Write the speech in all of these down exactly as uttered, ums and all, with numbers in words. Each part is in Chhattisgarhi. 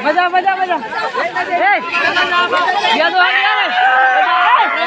बजा, बजा, बजा। ए, ये दो है, ये।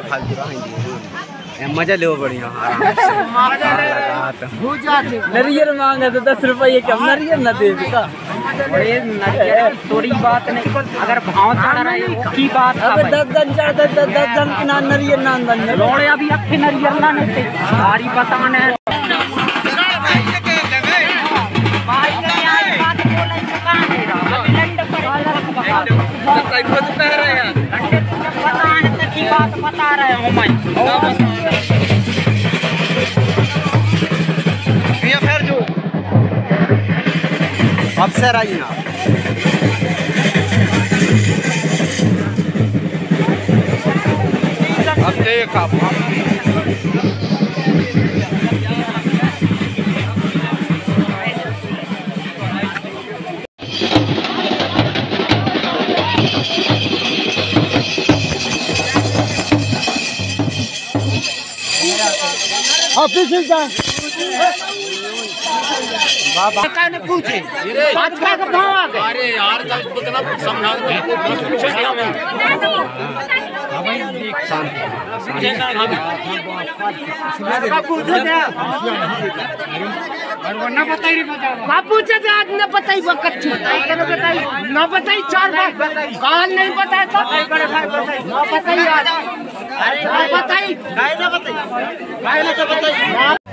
फालतू रहा है। ए, मजा लेवो बढ़िया, आराम से। हाँ, लगा तो। नरियर मांगे तो दस रुपये कम, नरियर ना दे का। अरे, नरियर तोरी बात नहीं, अगर भाव चढ़ रहा है, वो की बात है अबे भाई? दस जन चढ़, दस, दस, दस जन के नाम नरियर नाम बन जाए। लोड़े अभी अखे नरियर ना नहीं थे, सारी बताने। भाई ने क्या बात बोला, दुकान है, अभी लंड पर पता है, तो की बात बता रहे हो मैं। भैया, फिर जो अब सर आई ना। अब देख आप। आप पीछे जा। बाबा ने पूछे, आज का भाव आ गए? अरे यार, जब इतना समझा दो, पूछे क्या मैं? बापू, उठो जा। बापू, उठो जा, आज न बताई, बकच्ची। न बताई, चार बार। काल नहीं बताया था। न बताई आज। न बताई।